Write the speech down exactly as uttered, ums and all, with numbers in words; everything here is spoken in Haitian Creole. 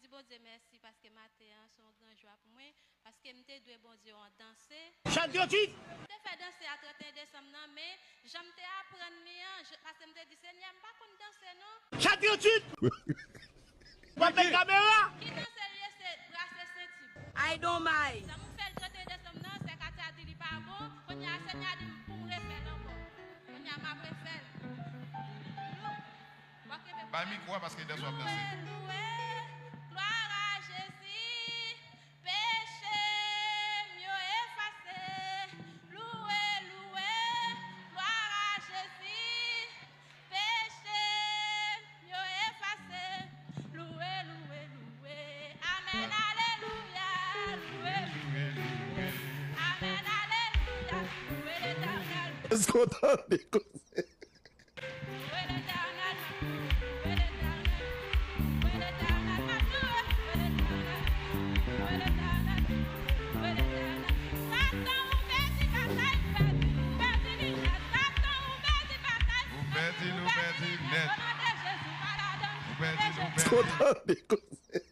Di Bondye mèsi paske maten an se yon gran jwa pou mwen, paske m te dwe Bondye yon danse. Chat gratuit! M te fè danse a trannteyen desanm nan, men jan m te aprann li an, je- paske m te di, Senyè, m pa konn danse non. Chat gratuit! W ap met kamera? Ki danse l ye? Se brase senti. Ay donmay! Sa m fè l trannteyen desanm nan, sè Katia di li pa bon. Kounye a, Senyè a di m pou m refè l ankò. Kounye a, m ap refè l. Bay mikwo a paske danse w ap danse. Louwe, louwe, glwa a Jezi, peche m yo efase. Louwe, louwe, glwa a Jezi, peche m yo efase. Louwe, louwe, louwe, amèn, alelouya. Louwe, louwe, louwe, amèn, alelouya. Louwe Letènèl. Èske w tande konsèy? Ou pèdi, nou pèdi nèt. Ou pèdi, nou pèdi. Èske w tande konsèy?